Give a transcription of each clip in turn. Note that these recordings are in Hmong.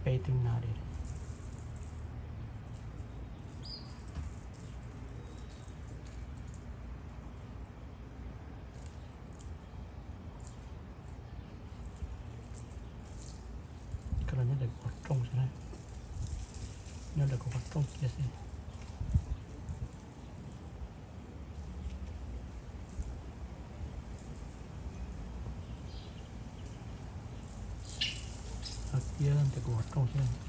Peb tug nas li. Koj los nyob ntawm kuv qhov rooj xwb na. Nyob ntawm kuv qhov rooj kiag xwb. Hais tias ntawm kuv qhov rooj xwb.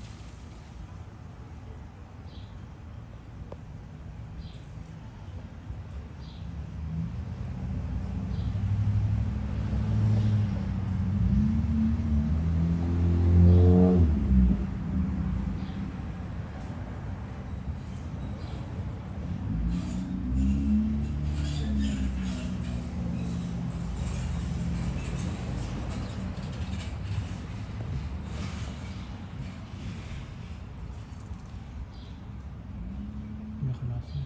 Nyob qhov no xwb.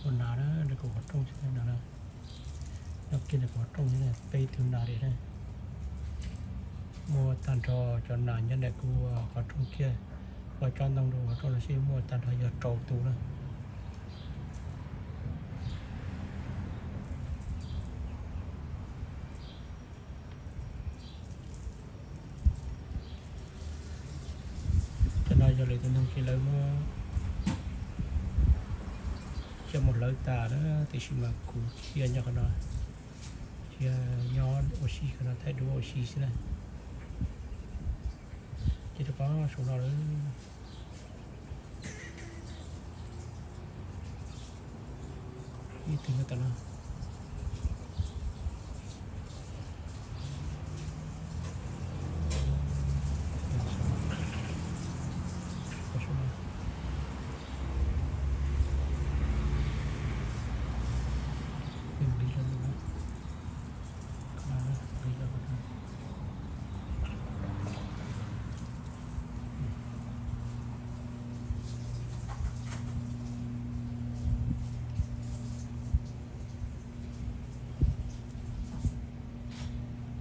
Ua nas na, ntawm kuv qhov rooj xwb na. Nyob kiag ntawm kuv qhov rooj xwb na, peb tug nas li na. Muaj tag nrho cov nas nyob ntawm kuv qhov rooj kiag, ua tsob ntoo rau qhov rooj los sis muaj tag nrho yog rau tus na. Cov no yog lwm tus neeg ces lawv muab coj mus hlawv tas na, tiam sis mas kuv cia nyob qhov no, cia nyob ua si qhov no thaij duab ua si xwb na. Ces rau qhov saum no lawm. Ib tug nyob tom no.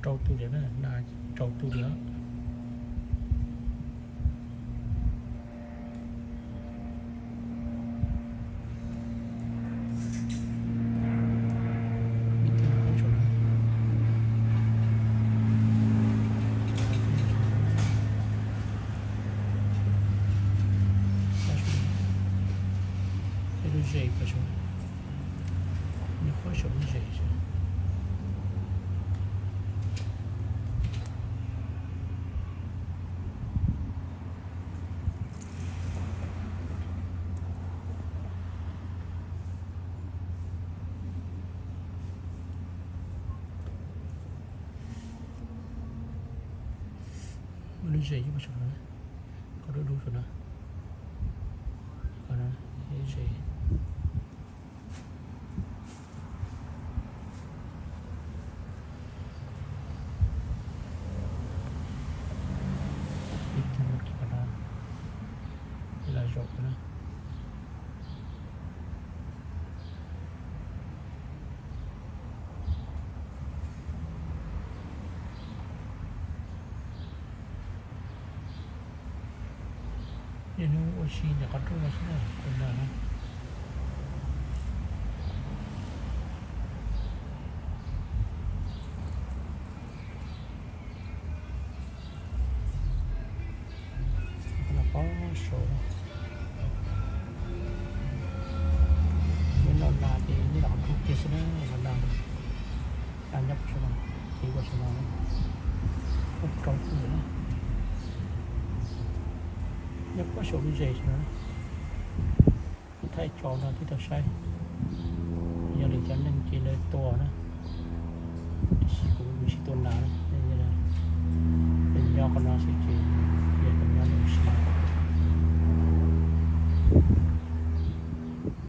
Rau tus li na, nas rau tus li os. Lub zes pem saum, nyob qhov saum lub zes. Muaj lub zes nyob pem saum no, qhov dub dub saum no, qhov no, lub zes. Ib tug no, ib los zaum no. Niaj hnub ua si ntawm qhov rooj no xwb na, ua nas na. Qhov no pob saud. Nyob noj nas ces nyob rau qhov rooj kiag xwb na, qhov nas, nas nyob saum no, ces ua saum no, ua rau tus na. Nyob pob saum lub zes saum no. Kuv thaij tso no thiaj tau saib. Yog lwm cov neeg ces lawv tua na, tiam sis kuv, kuv tsis tua nas na. Nyob qhov no xwb ces